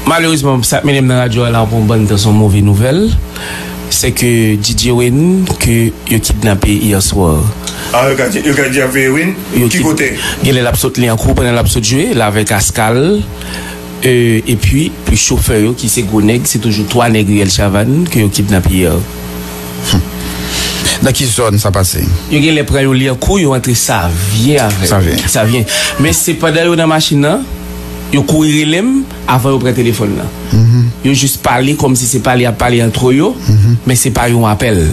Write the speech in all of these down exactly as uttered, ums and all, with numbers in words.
Malerezman, sa k mennen m nan radyo a la pou yon bann tan, se yon move nouvèl. Se ke D J Wayne, ke yo kidnape yè swa. Ah, yo ka, yo ka kidnape Wayne? Ki kote? Genlè l ap sot Lyankou pandan l ap sot jwe, l avèk Askal. E, epi, chofè yo ki se gwo nèg, se toujou twa nèg Riyèl Chavann ke yo kidnape yè. Nan ki zòn sa pase? Yo genlè pran yo Lyankou, yo antre Savyen avè. Savyen. Savyen. Men se pandan yo nan machin nan, yo kouri rele m avan yo pran telefòn nan. Yo jis pale kòmsi se pale y ap pale antre yo, men se pa yon apèl.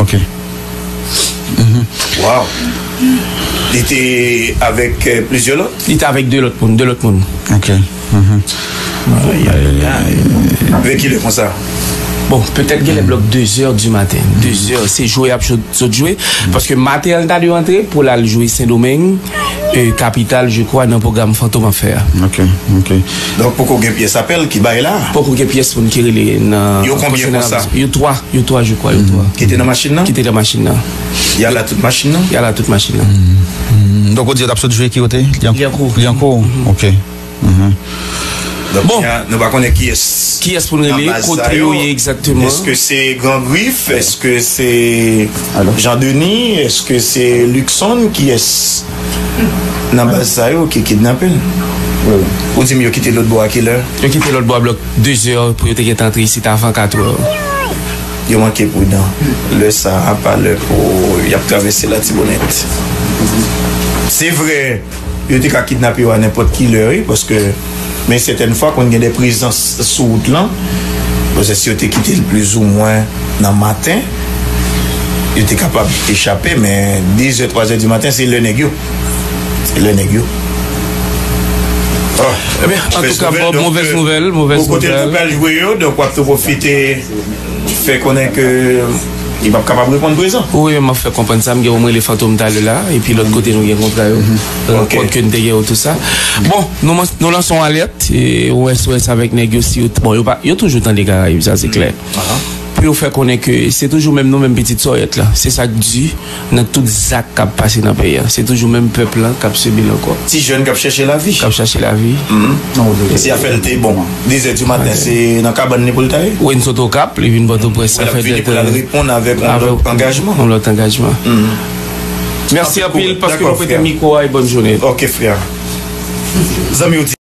Ok. Wow. Li te avèk euh, plizyè lòt? Li te avèk de lòt moun, de lòt moun. Ok. Vè kilè konsa? Bon, petèt genlè blòk de zè di maten. De zè, se jwe y ap sot jwe. Paske maten an l ta dwe antre pou l al jwe Sendomeng, e, kapital, je crois, nan pwogram Fantom ap fè a. Ok, ok. Donk poko gen pyès apèl ki bay la? Poko gen pyès moun ki rele nan. Yo konbyen konsa? Yo twa, yo twa, je crois, yo twa. Ki te nan machin nan? Ki te nan machin nan. Y ala tout machin nan? Y ala tout machin nan. Donk ou di yo t ap sot jwe ki kote? Lyankou. Lyankou. Ok. Bon, nou pa konnen kiyès. Kiyès pou n rele, kote yo ye egzakteman. Èske se Gran Grif? Èske se Jan Deni? Èske se Luckson? Kiyès nan baz sa yo ki kidnape l? Ou di m yo kite lòt bò a kilè? Yo kite lòt bò a blòk de zè pou yo te gentan antre isit avan kat è. Yo manke pridan. Lè sa a pa lè pou y ap travèse Latibonit. Se vre, yo te ka kidnape yo a nenpòt ki lè, wi, paske, men sètèn fwa, konn gen de prezans sou wout lan. Paske si yo te kite l plizoumwen nan maten, yo te kapab echape, men de zè, twa zè di maten, se lè nèg yo. Se lè nèg yo. Ebyen, antouka, Bob, movèz nouvèl, movèz nouvèl. Kote nou pral jwe yo, donk w ap tou pwofite fè konnen ke li p ap kapab reponn prezan. Wi, m ap fè konprann sa, m gen pou m rele Fantom talè la, epi lòt kote nou gen kontra yo, rankont ke n te gen yo, tou sa. Bon, nou, nou lanse yon alèt, e, S O S avèk nèg yo, si yo, bon, yo pa, yo toujou tande Karayib, sa se klè. Pou yo fè konnen ke se toujou menm nou menm pitit Sòyèt la. Se sa k di nan tout zak k ap pase nan peyi a. Se toujou menm pèp lan k ap sibi l ankò. Ti jèn k ap chèche lavi. K ap chèche lavi. Si afè l te bon, de zè di maten, se nan kabann li pou l ta ye? Wi, n sot Okap, li vin Pòtoprens, sa fè de tan. L ap vini pou l al reponn avèk yon lòt angajman. Yon lòt angajman. Mèsi anpil paske nou prete mikwo a e bòn jounen. Ok, frè. Zanmi yo di.